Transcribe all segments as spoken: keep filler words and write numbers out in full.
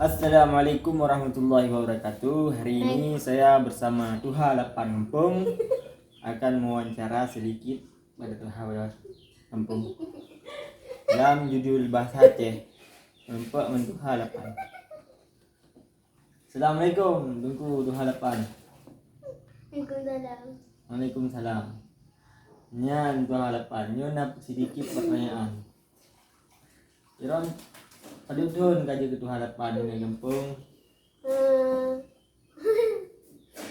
Assalamualaikum warahmatullahi wabarakatuh. Hari ini saya bersama Tuha Lapan Gampông akan mewawancara sedikit pada Tuha Gampông dalam judul bahasa Aceh, Rumpok ngon Tuha Lapan. Assalamualaikum, Teungku Tuha Lapan. Waalaikumsalam. Waalaikumsalam. Nyan Tuha Lapan, nyoe na sidikit pertanyaan. Droen padum thon ka jeuet keu Tuha Lapan di gampông? Hmm.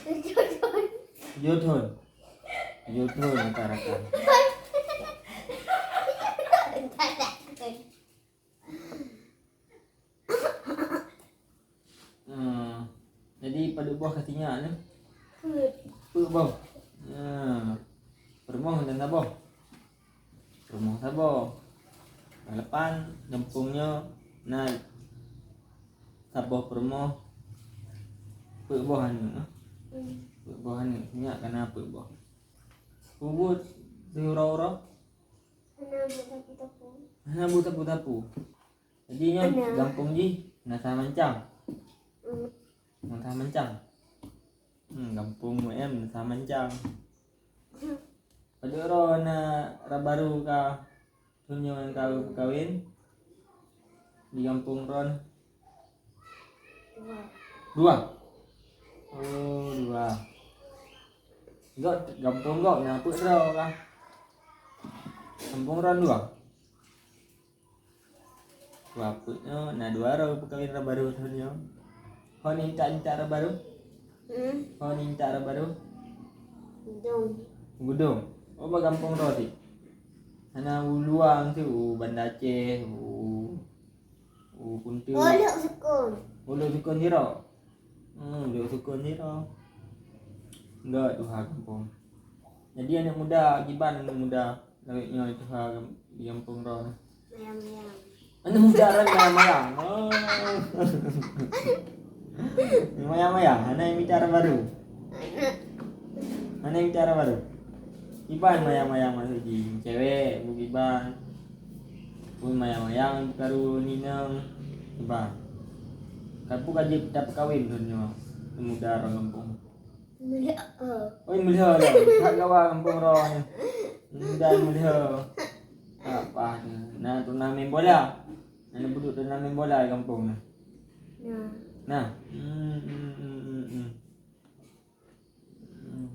Tujoh thon. Tujoh thon. Tujoh thon rakan-rakan. Hmm. Jadi padum boh ka sinyak nyoe? Peuet. Peuet boh. Nah, peurumoh dan saboh. Peurumoh saboh. Lapan gampông nyoe na saboh peurumoh, peuet boh aneuk. Hmm. Peuet boh aneuk, sinyak ka na peuet boh. Peue buet siuroe-uroe? Hana buet sapeue-sapeue. Hana buet sapeue-sapeue. Jadi nyoe gampông jih na saha mancang. Hmm. Na saha mancang. Hmm, gampông M na saha mancang. Padum droe na rab baru ka thon nyoe ka peukawen di gampông droen? Dua. Dua? Oh, dua. Gok, gampông gok na peuet droe kah? Gampông droen dua? Wapeuet nyoe na dua droe peukawen rab baru thon nyoe. Ho ni intat-intat rab baru? Hmm. Ho ni intat rab baru? Gudong. Gudong. Oh, bak gampông droe sit. Hana u luwa sit, u Banda Aceh, u, u Kunta. Oh, Lhoksukon. Sukon. Oh, Lhoksukon sidroe. Hmm, Lhoksukon sidroe. Enggak, Tuha gampông. Jadi aneuk muda, kiban aneuk muda lawét nyoe Tuha gam-, di gampông droe? Mayang-mayang. Aneuk muda lawét mayang-mayang. Oh. Mayang-mayang, hana mita rab baru. Hana mita rab baru. Kiban mayang-mayang maksud jih, cewek, bu kiban. Pun mayang-mayang karu nineng, bah. Ka peue ka jeuet tapeukawen thon nyoe, muda rab gampông? Muda. Oi, muda lah. That gawa gampông droe ni. Muda, muda. Apa tu? Na turnamen bola. Na buduek turnamen bola di gampông na. Nah. Nah. Hmm, hmm, hmm, hmm, hmm. Hmm.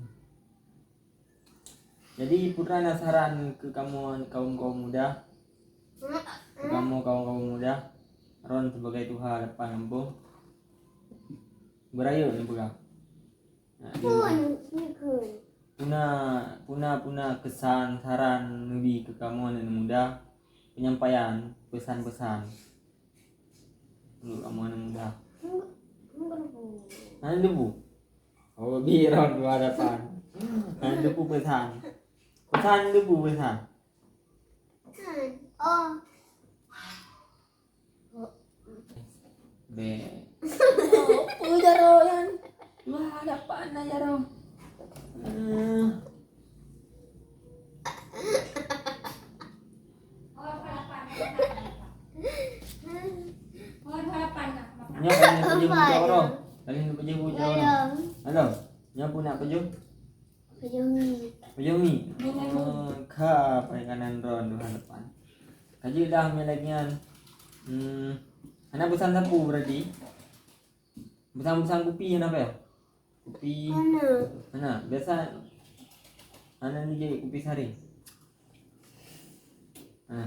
Jadi, peue na saran keu kamoe kaum-kaum muda? Keu kamoe kaum-kaum muda, droen sibagai tuha lapan gampông, beurayeuk neupeugah. Nah, di puna, puna, puna keusan saran neubi keu kamoe aneuk muda, penyampaian peusan-peusan. Untuk kamoe aneuk muda. Hana debu. Oh, bi droen dua datang. Hana debu peusan. Peusan debu peusan. Oh. Be. Oh, peue jaroe nyan? Wah, dapat na jaroe. Eh. Nyoe paling pajoh bucok roh. Paling pajoh bucok roh. Halo. Nyoe pun nak pajoh. Pajoh mi. Pajoh mi. Oh, ka perikanan droen tuha lapan. Ka jeuet dah mi lagèe nyan. Hmm. Hana peusan sapu berarti. Peusan-peusan kupi hana payah. Kupi. Hana. Hana. Biasa hana ni je kupi saring. Hana.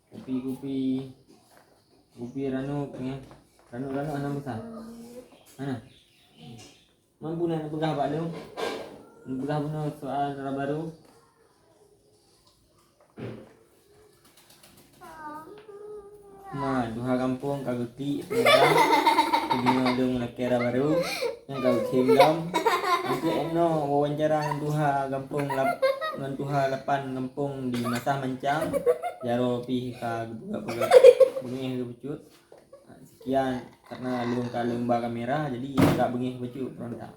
Kupi-kupi, kupi ranub, ya. Ranub-ranub hana peusan. Hana. Mampu na neupeugah bak lôn? Neupeugah bunoe soal raba baru? Na, tuha gampông ka geuklik, peugah. Keudeungoe lôn lakèe raba baru nyang ka geukheun lom. Mungken 'oh noe wawancara ngon tuha gampông lap-, ngon tuha lapan gampông di masa mancang. Jaroe pih ka geupeugah-peugah beungèh geuh bacut. Sekian, karena lôn ka lôn ba kamera, jadi agak beungèh bacut peurangkat.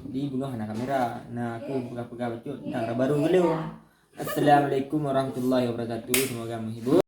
Jadi bunoe hana kamera, na aku peugah-peugah bacut tentang raba baru keu lôn. Assalamualaikum warahmatullahi wabarakatuh. Semoga menghibur.